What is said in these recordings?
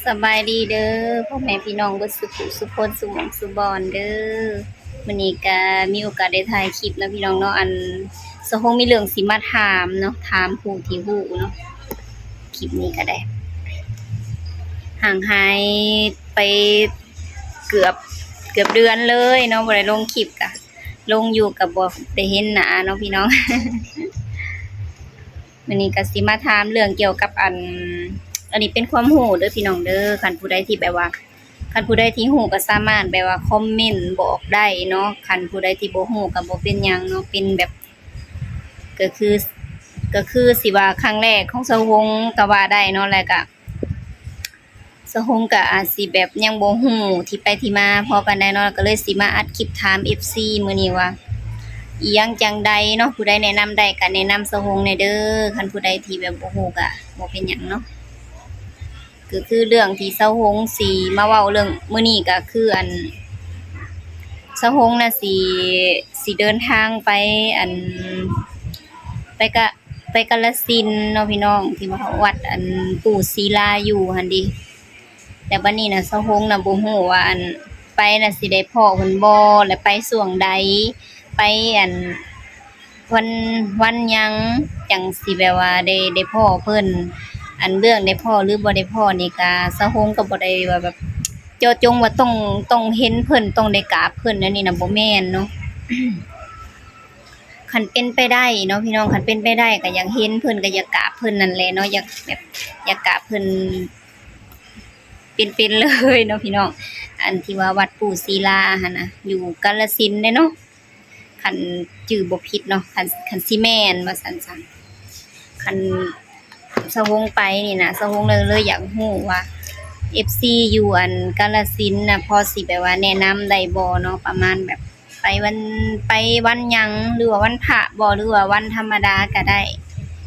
ສະບາຍດີເດີພໍ່ແມ່ພີ່ນ້ອງເບິດສຸຜູ້ສຸຄົນ ສຸໝ່ອງສຸບ່ອນເດີ. ມື້ນີ້ກະມີໂອກາດໄດ້ຖ່າຍຄລິບເນາະພີ່ນ້ອງເນາະ, ອັນ ສາວຫົງມີເລື່ອງຊິມາຖາມເນາະ, ຖາມຜູ້ທີ່ຮູ້ເນາະ. ຄລິບນີ້ກະໄດ້ຫ່າງຫາຍໄປເກືອບ ເກືອບເດືອນເລີຍເນາະ, ບໍ່ໄດ້ລົງຄລິບ, ກະລົງຢູ່ກະບໍ່ໄດ້ເຫັນໜ້າເນາະພີ່ນ້ອງ. ມື້ນີ້ກະຊິມາຖາມເລື່ອງກ່ຽວກັບອັນ ອັນນີ້ເປັນຄວາມຮູ້ເດີພີ່ນ້ອງເດີ. ຄັນຜູ້ໃດທີ່ແບບວ່າ ຄັນຜູ້ໃດທີ່ຮູ້ກະສາມາດແບບວ່າຄອມເມັນບອກໄດ້ເນາະ, ຄັນຜູ້ໃດທີ່ບໍ່ຮູ້ກະບໍ່ເປັນຫຍັງເນາະ. ເປັນແບບ ກະຄື ກະຄືຊິວ່າຄັ້ງແລກຂອງສາວຫົງກະວ່າໄດ້ເນາະ, ແລ້ວກະ ສາວຫົງກະອາດຊິແບບຍັງບໍ່ຮູ້ທີ່ໄປທີ່ມາພໍປານໃດເນາະ, ກະເລີຍຊິມາອັດຄລິບຖາມເອັຟຊີມື້ນີ້ວ່າ ອີ່ຫຍັງຈັ່ງໃດເນາະ, ຜູ້ໃດແນະນຳໄດ້ກະແນະນຳສາວຫົງແດ່ເດີ. ຄັນຜູ້ໃດທີ່ແບບບໍ່ຮູ້ກະບໍ່ເປັນຫຍັງເນາະ. ກະຄືເລື່ອງທີ່ສາວຫົງຊິມາເວົ້າເລື່ອງມື້ນີ້ກະຄືອັນ ສາວຫົງນະຊິ ຊິເດີນທາງໄປອັນ ໄປກະ ໄປກາລະສິນເນາະພີ່ນ້ອງ, ທີ່ວ່າວັດອັນປູ່ສີລາຢູ່ຫັ້ນເດ. ແຕ່ບັດນີ້ນະ ສາວຫົງນະບໍ່ຮູ້ວ່າອັນ ໄປນະຊິໄດ້ພໍ້ເພິ່ນບໍ່ ແລະໄປຊ່ວງໃດ ໄປອັນ ວັນ ວັນຫຍັງຈັ່ງຊິແບບວ່າໄດ້ ໄດ້ພໍ້ເພິ່ນ. ອັນເລື່ອງໄດ້ພໍ້ຫຼືບໍ່ໄດ້ພໍ້ນີ້ກະ ສາວຫົງກະບໍ່ໄດ້ວ່າແບບເຈາະຈົງວ່າຕ້ອງ ຕ້ອງເຫັນເພິ່ນ ຕ້ອງໄດ້ກາບເພິ່ນ ອັນນີ້ນະບໍ່ແມ່ນເນາະ. ຄັນເປັນໄປໄດ້ເນາະພີ່ນ້ອງ, ຄັນເປັນໄປໄດ້ກະຢາກເຫັນເພິ່ນ ກະຢາກກາບເພິ່ນນັ້ນແຫຼະເນາະ, ຢາກແບບ ຢາກກາບເພິ່ນເປັນໆເລີຍເນາະພີ່ນ້ອງ. ອັນທີ່ວ່າວັດປູ່ສີລາຫັ້ນນະ ຢູ່ກາລະສິນເດ້ເນາະ. ຄັນຈື່ບໍ່ຜິດເນາະ, ຄັນ ຄັນຊິແມ່ນວ່າຊັ້ນຊະ. ຄັນສາວຫົງໄປນີ້ນະ ສາວຫົງເລີຍ ເລີຍຢາກຮູ້ວ່າເອັຟຊີຢູ່ອັນກາລະສິນນະ ພໍຊິແບບວ່າແນະນຳໄດ້ບໍ່ເນາະ, ປະມານແບບໄປວັນ ໄປວັນຫຍັງ ຫຼືວ່າວັນພະບໍ່ ຫຼືວ່າວັນທຳມະດາກະໄດ້,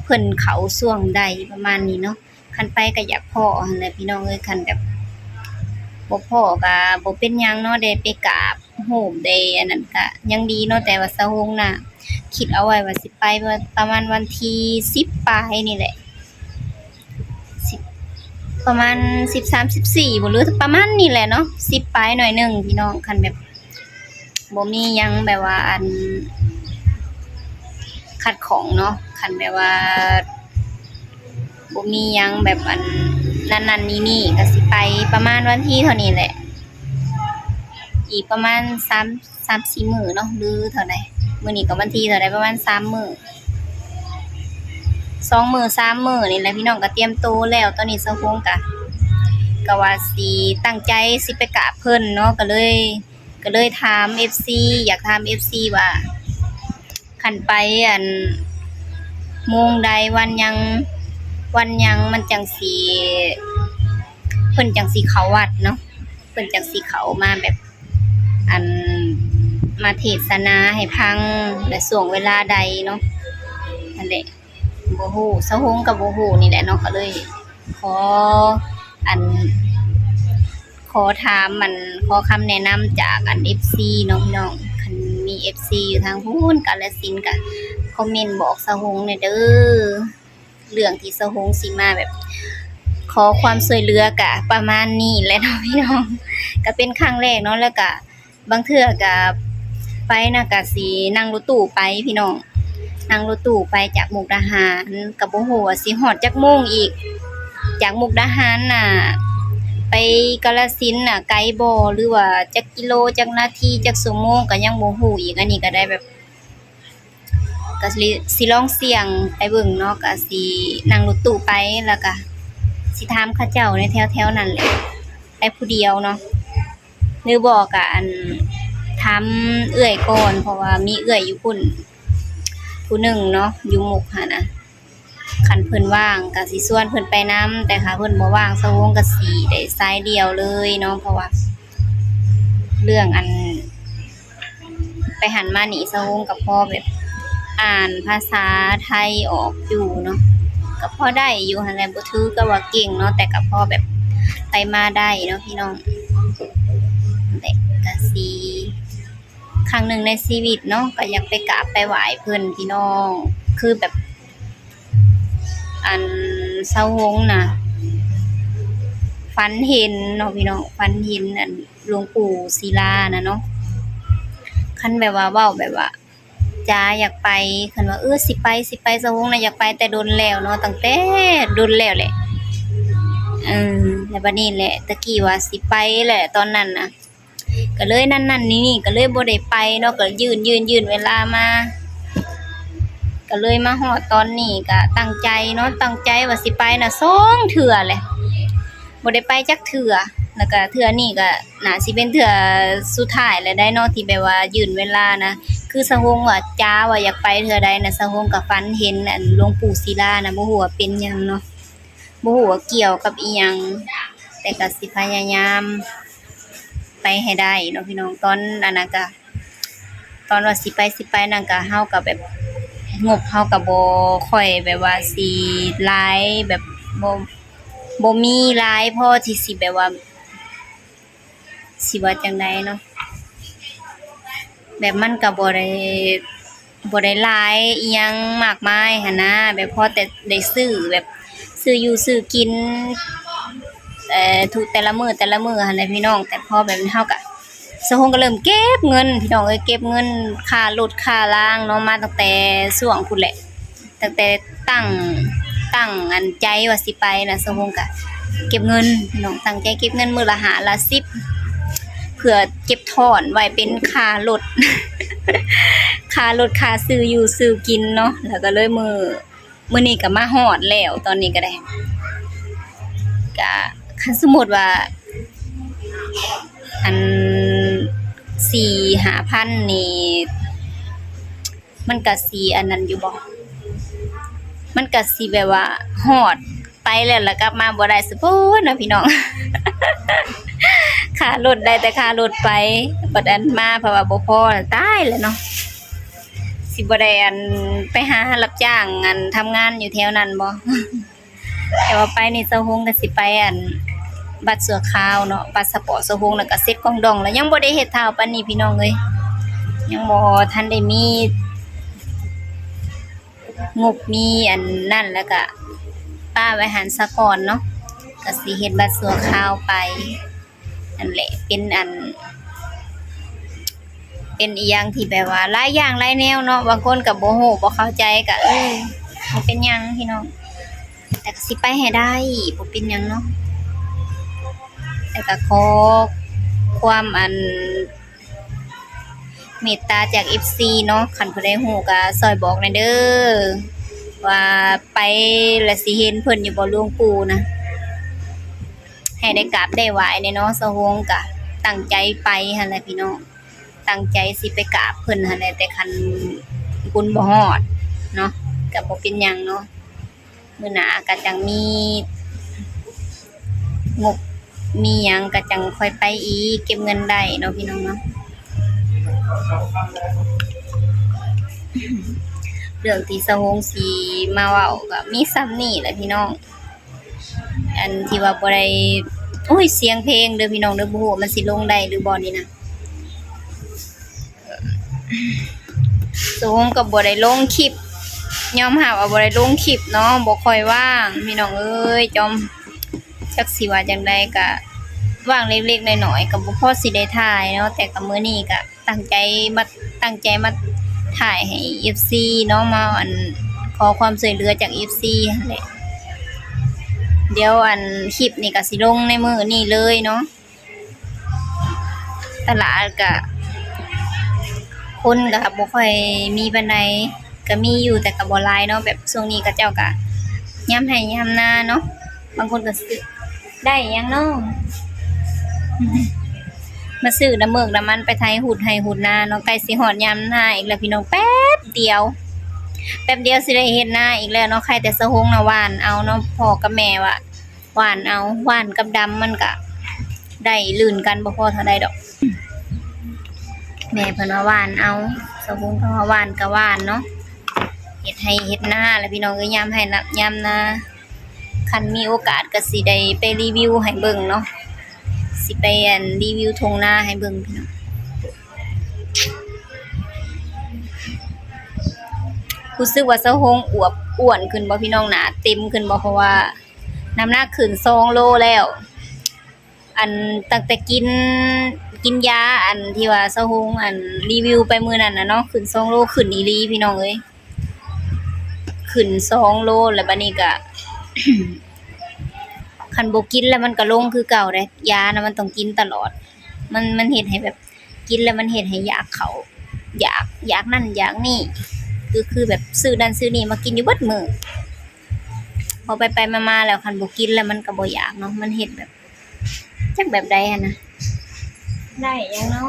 ເພິ່ນເຂົ້າຊ່ວງໃດປະມານນີ້ເນາະ. ຄັນໄປກະຢາກພໍ້ຫັ້ນແຫຼະພີ່ນ້ອງເອີຍ, ຄັນແບບບໍ່ພໍ້ກະບໍ່ເປັນຫຍັງເນາະ, ໄດ້ໄປກາບຮູບ ໄດ້ອັນນັ້ນກະຍັງດີເນາະ. ແຕ່ວ່າສາວຫົງນະ ຄິດເອົາໄວ້ວ່າຊິໄປປະມານວັນທີສິບປາຍນີ້ແຫຼະ, ສິບ ປະມານສິບສາມ ສິບສີ່ບໍ ຫຼືປະມານນີ້ແຫຼະເນາະ, ສິບປາຍໜ້ອຍໜຶ່ງພີ່ນ້ອງ. ຄັນແບບ ບໍ່ມີຫຍັງແບບວ່າອັນຂັດຂ້ອງເນາະ, ຄັນແບບວ່າບໍ່ມີຫຍັງແບບອັນນັ້ນໆນີ້ໆ ກະຊິໄປປະມານວັນທີເທົ່ານີ້ແຫຼະ, ອີກປະມານສາມ ສາມສີ່ມື້ເນາະ ຫຼືເທົ່າໃດ. ມື້ນີ້ກະວັນທີເທົ່າໃດ ປະມານສາມມື້ ສອງມື້ສາມມື້ນີ້ແຫຼະພີ່ນ້ອງ, ກະຕຽມໂຕແລ້ວ. ຕອນນີ້ສາວຫົງກະ ກະວ່າຊິຕັ້ງໃຈຊິໄປກາບເພິ່ນເນາະ, ກະເລີຍ ກະເລີຍຖາມເອັຟຊີ ຢາກຖາມເອັຟຊີວ່າ ຄັນໄປອັນໂມງໃດ ວັນຫຍັງ ວັນຫຍັງມັນຈັ່ງຊິ ເພິ່ນຈັ່ງຊິເຂົ້າວັດເນາະ, ເພິ່ນຈັ່ງຊິເຂົ້າມາແບບອັນມາເທດສະໜາໃຫ້ຟັງ ແລະຊ່ວງເວລາໃດເນາະ. ຫັ້ນແຫຼະ ບໍ່ຮູ້ ສາວຫົງກະບໍ່ຮູ້ນີ້ແຫຼະເນາະ, ກະເລີຍຂໍອັນ ຂໍຖາມອັນ ຂໍຄຳແນະນຳຈາກອັນເອັຟຊີເນາະພີ່ນ້ອງ. ຄັນມີເອັຟຊີຢູ່ທາງພຸ້ນກາລະສິນກະຄອມເມັນບອກສາວຫົງແດ່ເດີ. ເລື່ອງທີ່ສາວຫົງຊິມາແບບຂໍຄວາມຊ່ວຍເຫຼືອກະປະມານນີ້ແຫຼະເນາະພີ່ນ້ອງ, ກະເປັນຄັ້ງແລກເນາະ. ແລ້ວກະ ບາງເທື່ອກະໄປນະ ກະຊິນັ່ງລົດຕູ້ໄປພີ່ນ້ອງ, ນັ່ງລົດຕູ້ໄປຈາກມຸກດາຫານ ກະບໍ່ຮູ້ວ່າຊິຮອດຈັກໂມງອີກ. ຈາກມຸກດາຫານນະ ໄປກາລະສິນນະ ໄກບໍ່ ຫຼືວ່າຈັກກິໂລ ຈັກນາທີ ຈັກຊົ່ວໂມງ ກະຍັງບໍ່ຮູ້ອີກ. ອັນນີ້ກະໄດ້ແບບ ກະຊິ ຊິລອງສ່ຽງໄປເບິ່ງເນາະ, ກະຊິນັ່ງລົດຕູ້ໄປ ແລ້ວກະຊິຖາມເຂົາເຈົ້າໃນແຖວໆນັ້ນແຫຼະ ໄປຜູ້ດຽວເນາະ. ຫຼືບໍ່ກະອັນ ຖາມເອື້ອຍກ່ອນ ເພາະວ່າມີເອື້ອຍຢູ່ພຸ້ນຜູ້ໜຶ່ງເນາະ ຢູ່ມຸກຫັ້ນນະ. ຄັນເພິ່ນວ່າງກະຊິຊວນເພິ່ນໄປນຳ, ແຕ່ຖ້າເພິ່ນບໍ່ວ່າງ ສາວຫົງກະຊິໄດ້ສາຍດ່ຽວເລີຍເນາະ, ເພາະວ່າເລື່ອງອັນ ໄປຫັ້ນມານີ້ ສາວຫົງກະພໍແບບອ່ານພາສາໄທອອກຢູ່ເນາະ, ກະພໍໄດ້ຢູ່ຫັ້ນແຫຼະ, ບໍ່ຖືກັບວ່າເກັ່ງເນາະ ແຕ່ກະພໍແບບໄປມາໄດ້ເນາະພີ່ນ້ອງ. ແລະກະຊິ ຄັ້ງໜຶ່ງໃນຊີວິດເນາະ ກະຢາກໄປກາບໄປໄຫວ້ເພິ່ນພີ່ນ້ອງ. ຄືແບບ ອັນ ສາວຫົງນະ ຝັນເຫັນເນາະພີ່ນ້ອງ, ຝັນເຫັນອັນຫຼວງປູ່ສິລານະເນາະ. ຄັນແບບວ່າເວົ້າແບບວ່າ ຈາຢາກໄປ ຄັນວ່າ ເອີ ຊິໄປ ຊິໄປ ສາວຫົງນະ ຢາກໄປແຕ່ດົນແລ້ວເນາະ, ຕັ້ງແຕ່ດົນແລ້ວແຫຼະ. ເອີ ແລ້ວບັດນີ້ແຫຼະ ຕະກີ້ວ່າຊິໄປແຫຼະຕອນນັ້ນນະ, ກະເລີຍນັ້ນໆນີ້ໆ ກະເລີຍບໍ່ໄດ້ໄປເນາະ, ກະຍື່ນໆໆເວລາມາ ກະເລີຍມາຮອດຕອນນີ້ ກະຕັ້ງໃຈເນາະ, ຕັ້ງໃຈວ່າຊິໄປນະສອງເທື່ອແຫຼະ ບໍ່ໄດ້ໄປຈັກເທື່ອ. ແລ້ວກະເທື່ອນີ້ກະໜ້າຊິເປັນເທື່ອສຸດທ້າຍແລ້ວໄດ໋ເນາະ ທີ່ແບບວ່າຍື່ນເວລານະ. ຄືສາວຫົງວ່າ ຈາວ່າຢາກໄປເທື່ອໃດນະ ສາວຫົງກະຝັນເຫັນອັນຫຼວງປູ່ສິລານະ, ບໍ່ຮູ້ວ່າເປັນຫຍັງເນາະ, ບໍ່ຮູ້ວ່າກ່ຽວກັບອີ່ຫຍັງ, ແຕ່ກະຊິພະຍາຍາມໄປໃຫ້ໄດ້ເນາະພີ່ນ້ອງ. ຕອນອັນນັ້ນກະ ຕອນວ່າຊິໄປ ຊິໄປນັ້ນກະ ເຮົາກະແບບ ງົບເຮົາກະບໍ່ຄ່ອຍແບບວ່າຊິຫຼາຍ ແບບບໍ່ ບໍ່ມີຫຼາຍພໍທີ່ຊິແບບວ່າ ຊິວ່າຈັ່ງໃດເນາະ, ແບບມັນກະບໍ່ໄດ້ ບໍ່ໄດ້ຫຼາຍອີ່ຫຍັງມາກມາຍຫັ້ນນາ, ແບບພໍແຕ່ໄດ້ຊື້ ແບບຊື້ຢູ່ຊື້ກິນ ເອີ ທຸກແຕ່ລະມື້ແຕ່ລະມື້ຫັ້ນແຫຼະພີ່ນ້ອງ. ແຕ່ພໍແບບເຮົາກະ ສາວຫົງກະເລີ່ມເກັບເງິນພີ່ນ້ອງເອີຍ, ເກັບເງິນຄ່າລົດຄ່າລາງເນາະ ມາຕັ້ງແຕ່ຊ່ວງພຸ້ນແຫຼະ. ຕັ້ງແຕ່ຕັ້ງ ຕັ້ງອັນໃຈວ່າຊິໄປນະ ສາວຫົງກະເກັບເງິນພີ່ນ້ອງ, ຕັ້ງໃຈເກັບເງິນມື້ລະຫ້າລະສິບ ເພື່ອເກັບທ້ອນໄວ້ເປັນຄ່າລົດ ຄ່າລົດ ຄ່າຊື້ຢູ່ຊື້ກິນເນາະ. ແລ້ວກະເລີຍມື້ ມື້ນີ້ກະມາຮອດແລ້ວ, ຕອນນີ້ກະໄດ້ ກະ ຄັນສົມມຸດວ່າ ອັນ ສີ່ຫ້າພັນນີ້ ມັນກະຊິອັນນັ້ນຢູ່ບໍ່? ມັນກະຊິແບບວ່າຮອດໄປແລ້ວ ແລ້ວກັບມາບໍ່ໄດ້ຊະພຸ້ນເນາະພີ່ນ້ອງ. ຄ່າລົດໄດ້ແຕ່ຄ່າລົດໄປ, ບັດອັນມາເພາະວ່າບໍ່ພໍ ຕາຍແລ້ວເນາະ. ຊິບໍ່ໄດ້ອັນໄປຫາຮັບຈ້າງ ອັນທຳງານຢູ່ແຖວນັ້ນບໍ່? ແຕ່ວ່າໄປນີ້ ສາວຫົງກະຊິໄປອັນບັດຊົ່ວຄາວເນາະ, ບັດສະເປາະສາວຫົງ ແລ້ວກະເຊັດກອງດອງ ແລ້ວຍັງບໍ່ໄດ້ເຮັດທ້າວປານນີ້ພີ່ນ້ອງເອີຍ, ຍັງບໍ່ທັນໄດ້ມີງົບມີອັນນັ້ນ ແລ້ວກະປະໄວ້ຫັ້ນສາກ່ອນເນາະ, ກະຊິເຮັດບັດຊົ່ວຄາວໄປ. ນັ້ນແຫຼະ ເປັນອັນ ເປັນອີ່ຫຍັງທີ່ແບບວ່າຫຼາຍຢ່າງຫຼາຍແນວເນາະ, ບາງຄົນກະບໍ່ຮູ້ບໍ່ເຂົ້າໃຈ ກະ ເອີ ບໍ່ເປັນຫຍັງພີ່ນ້ອງ, ແຕ່ກະຊິໄປໃຫ້ໄດ້ ບໍ່ເປັນຫຍັງເນາະ. ແຕ່ກະຂໍຄວາມອັນເມດຕາຈາກເອັຟຊີເນາະ, ຄັນຜູ້ໃດຮູ້ກະຊ່ອຍບອກແດ່ເດີ ວ່າໄປແລ້ວຊິເຫັນເພິ່ນຢູ່ບໍ່ ຫຼວງປູ່ນະ. ໃຫ້ໄດ້ກາບໄດ້ໄຫວ້ແດ່ເນາະ, ສາວຫົງກະຕັ້ງໃຈໄປຫັ້ນແຫຼະພີ່ນ້ອງ, ຕັ້ງໃຈຊິໄປກາບເພິ່ນຫັ້ນແຫຼະ, ແຕ່ຄັນບຸນບໍ່ຮອດເນາະ ກະບໍ່ເປັນຫຍັງເນາະ, ມື້ໜ້າກະຈັ່ງມີງົບມີຫຍັງກະຈັ່ງຄ່ອຍໄປອີກ, ເກັບເງິນໄດ້ເນາະພີ່ນ້ອງເນາະ. ເລື່ອງທີ່ສາວຫົງຊິມາເວົ້າກະມີສ່ຳນີ້ແຫຼະພີ່ນ້ອງ. ອັນທີ່ວ່າບໍ່ໄດ້ ໂອ້ຍ ສຽງເພງເດີພີ່ນ້ອງເດີ, ບໍ່ຮູ້ວ່າມັນຊິລົງໄດ້ຫຼືບໍ່ນີ້ນະ. ສາວຫົງກະບໍ່ໄດ້ລົງຄລິບ, ຍອມຮັບວ່າບໍ່ໄດ້ລົງຄລິບເນາະ, ບໍ່ຄ່ອຍວ່າງພີ່ນ້ອງເອີຍ. ຈອມ ຈັກຊິວ່າຈັ່ງໃດ ກະວ່າງເລັກໆນ້ອຍໆ ກະບໍ່ພໍຊິໄດ້ຖ່າຍເນາະ, ແຕ່ກະມື້ນີ້ກະ ຕັ້ງໃຈມາ ຕັ້ງໃຈມາຖ່າຍໃຫ້ເອັຟຊີເນາະ, ມາອັນ ຂໍຄວາມຊ່ວຍເຫຼືອຈາກເອັຟຊີຫັ້ນແຫຼະ. ດຽວອັນຄລິບນີ້ກະຊິລົງໃນມື້ນີ້ເລີຍເນາະ. ຕະຫຼາດກະ ຄົນກະບໍ່ຄ່ອຍມີປານໃດ, ກະມີຢູ່ແຕ່ກະບໍ່ຫຼາຍເນາະ, ແບບຊ່ວງນີ້ເຂົາເຈົ້າກະຍາມໄຮ່ຍາມນາເນາະ. ບາງຄົນກະຊື້ ໄດ້ຫຍັງເນາະ ມາຊື້ນ້ຳເມືອກນ້ຳມັນໄປໄຖຫຸດໄຮ່ຫຸດນາເນາະ. ໃກ້ຊິຮອດຍາມນາອີກແລ້ວພີ່ນ້ອງ, ແປັບດຽວ ແປັບດຽວຊິໄດ້ເຮັດນາອີກແລ້ວເນາະ. ໄຄແຕ່ສາວຫົງນະຫວ່ານເອົາເນາະ, ພໍ່ກັບແມ່ວ່າຫວ່ານເອົາ, ຫວ່ານກັບດຳມັນກະໄດ້ລື່ນກັນ ບໍ່ພໍເທົ່າໃດດອກ. ແມ່ເພິ່ນວ່າຫວ່ານເອົາ, ສາວຫົງເພິ່ນວ່າຫວ່ານກະຫວ່ານເນາະ, ເຮັດໄຮ່ເຮັດນາແຫຼະພີ່ນ້ອງເອີຍ, ຍາມໄຮ່ນະ ຍາມນາ. ຄັນມີໂອກາດກະຊິໄດ້ໄປຣີວິວໃຫ້ເບິ່ງເນາະ, ຊິໄປອັນຣີວິວທົ່ງນາໃຫ້ເບິ່ງພີ່ນ້ອງ. ຮູ້ສຶກວ່າສາວຫົງອວບອ້ວນຂຶ້ນບໍ່ພີ່ນ້ອງ, ໜ້າເຕັມຂຶ້ນບໍ່? ເພາະວ່ານ້ຳໜັກຂຶ້ນສອງໂລແລ້ວ, ອັນ ຕັ້ງແຕ່ກິນ ກິນຢາ ອັນ ທີ່ວ່າສາວຫົງ ອັນ ຣີວິວໄປມື້ນັ້ນນະເນາະ ຂຶ້ນສອງໂລ ຂຶ້ນອີ່ຫຼີພີ່ນ້ອງເອີຍ ຂຶ້ນສອງໂລ ແລ້ວບາດນີ້ກະ ຄັນບໍ່ກິນແລ້ວມັນກະລົງຄືເກົ່າເດ້ ຢານະມັນຕ້ອງກິນຕະຫຼອດ ມັນ ມັນເຮັດໃຫ້ແບບ ກິນແລ້ວມັນເຮັດໃຫ້ຢາກເຂົ້າ ຢາກ ຢາກນັ້ນຢາກນີ້ ຄື ຄືແບບຊື້ນັ້ນຊື້ນີ້ມາກິນຢູ່ເບິດມື້ ພໍໄປໆມາໆແລ້ວ ຄັນບໍ່ກິນແລ້ວມັນກະບໍ່ຢາກເນາະ ມັນເຮັດແບບ ຈັກແບບໃດຫັ້ນນະ ໄດ້ຫຍັງເນາະ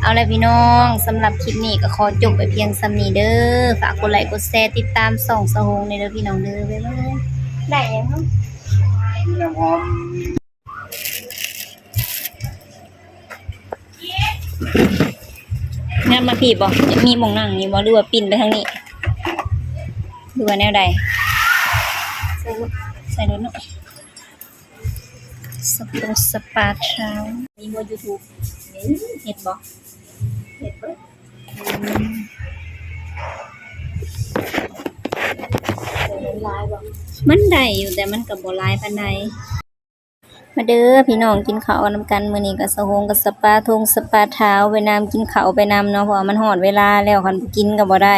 ເອົາລະພີ່ນ້ອງ ສຳລັບຄລິບນີ້ກະຂໍຈົບໄວ້ພຽງສ່ຳນີ້ເດີ ຝາກກົດໄລກົດແຊ ຕິດຕາມຊ່ອງສາວຫົງແດ່ເດີພີ່ນ້ອງເດີ ບາຍບາຍ ໄດ້ຫຍັງເນາະ ງັບມາພີ້ບໍ່ ມີໝ່ອງນັ່ງຢູ່ບໍ່ ຫຼືວ່າປິ່ນໄປທາງນີ້ ຫຼືວ່າແນວໃດ ໃສ່ລົດ ໃສ່ລົດເນາະ ສະປົງສະປາເທົາ ມີບໍ່ YouTube ເຮັດບໍ່ ເຮັດເບິດ ມັນໄດ້ຢູ່ ແຕ່ມັນກະບໍ່ຫຼາຍປານໃດ. ມາເດີພີ່ນ້ອງ ກິນເຂົ້ານຳກັນ ມື້ນີ້ກະສາວຫົງກະສະປາທົງສະປາເທົາໄປນຳ ກິນເຂົ້າໄປນຳເນາະ ເພາະວ່າມັນຮອດເວລາແລ້ວ ຄັນບໍ່ກິນກະບໍ່ໄດ້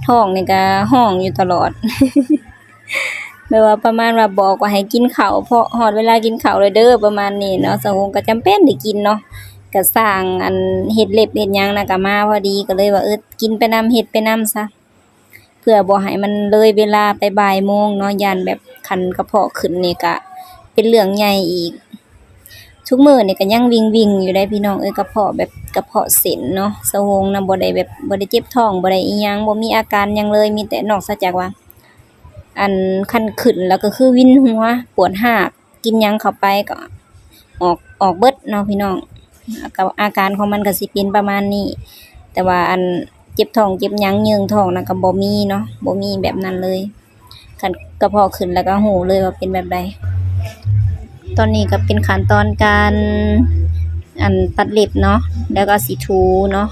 ທ້ອງນີ້ກະຮ້ອງຢູ່ຕະຫຼອດ ແບບວ່າປະມານວ່າບອກວ່າໃຫ້ກິນເຂົ້າ ເພາະຮອດເວລາກິນເຂົ້າແລ້ວເດີ ປະມານນີ້ເນາະ ສາວຫົງກະຈຳເປັນໄດ້ກິນເນາະ ກະຊ່າງ ອັນ ເຮັດເລັບເຮັດຫຍັງນະ ກະມາພໍດີ ກະເລີຍວ່າ ເອີ ກິນໄປນຳ ເຮັດໄປນຳຊະ ເພື່ອບໍ່ໃຫ້ມັນເລີຍເວລາໄປບ່າຍໂມງເນາະ ຢ້ານແບບຄັນກະເພາະຂຶ້ນນີ້ກະເປັນເລື່ອງໃຫຍ່ອີກ ທຸກມື້ນີ້ກະຍັງວິ່ງໆຢູ່ເດ້ພີ່ນ້ອງເອີຍ ກະເພາະແບບ ກະເພາະເສັ້ນເນາະ ສາວຫົງນະ ບໍ່ໄດ້ແບບ ບໍ່ໄດ້ເຈັບທ້ອງ ບໍ່ໄດ້ອີ່ຫຍັງ ບໍ່ມີອາການຫຍັງເລີຍ ມີແຕ່ນອກເສຍຈາກວ່າ ອັນ ຄັນຂຶ້ນແລ້ວກະຄືວິນຫົວ ປວດຮາກ ກິນຫຍັງເຂົ້າໄປກະອອກ ອອກເບິດເນາະພີ່ນ້ອງ ອາການຂອງມັນກະຊິເປັນປະມານນີ້ ແຕ່ວ່າ ອັນ ເຈັບທ້ອງເຈັບຫຍັງ ເຍີ້ງທ້ອງນະກະບໍ່ມີເນາະ ບໍ່ມີແບບນັ້ນເລີຍ ຄັນກະເພາະຂຶ້ນແລ້ວກະຮູ້ເລີຍວ່າເປັນແບບໃດ. ຕອນນີ້ກະເປັນຂັ້ນຕອນການ ອັນ ຕັດເລັບເນາະ ແລ້ວກະຊິຖູເນາະ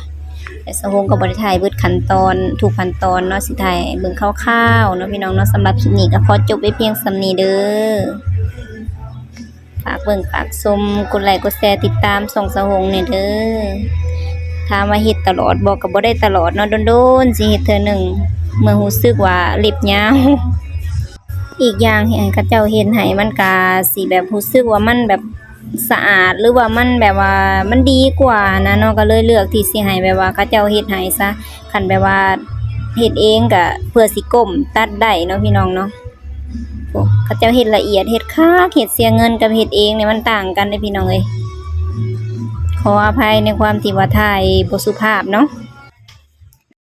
ແຕ່ສາວຫົງກະບໍ່ໄດ້ຖ່າຍເບິດຂັ້ນຕອນ ທຸກຂັ້ນຕອນເນາະ ຊິຖ່າຍໃຫ້ເບິ່ງຄ່າວໆເນາະພີ່ນ້ອງເນາະ ສຳລັບຄລິບນີ້ກະຂໍຈົບໄວ້ພຽງສ່ຳນີ້ເດີ. ຝາກເບິ່ງຝາກຊົມ ກົດໄລກົດແຊ ຕິດຕາມຊ່ອງສາວຫົງແດ່ເດີ. ຖາມວ່າເຮັດຕະຫຼອດບໍ່ ກະບໍ່ໄດ້ຕະຫຼອດເນາະ ດົນໆຊິເຮັດເທື່ອໜຶ່ງ ເມື່ອຮູ້ສຶກວ່າເລັບຍາວ ອີກຢ່າງໃຫ້ເຂົາເຈົ້າເຮັດໃຫ້ ມັນກະຊິແບບຮູ້ສຶກວ່າມັນແບບສະອາດ ຫຼືວ່າມັນແບບວ່າມັນດີກວ່າຫັ້ນນະເນາະ ກະເລີຍເລືອກທີ່ຊິໃຫ້ແບບວ່າເຂົາເຈົ້າເຮັດໃຫ້ຊະ ຄັນແບບວ່າເຮັດເອງກະເພື່ອຊິກົ້ມຕັດໄດ້ເນາະ ພີ່ນ້ອງເນາະ. ໂອ້ ເຂົາເຈົ້າເຮັດລະອຽດ ເຮັດຄັກ ເຮັດເສຍເງິນກັບເຮັດເອງນີ້ມັນຕ່າງກັນເດ້ພີ່ນ້ອງເອີຍ ຂໍອະໄພໃນຄວາມທີ່ວ່າຖ່າຍບໍ່ສຸພາບເນາະ.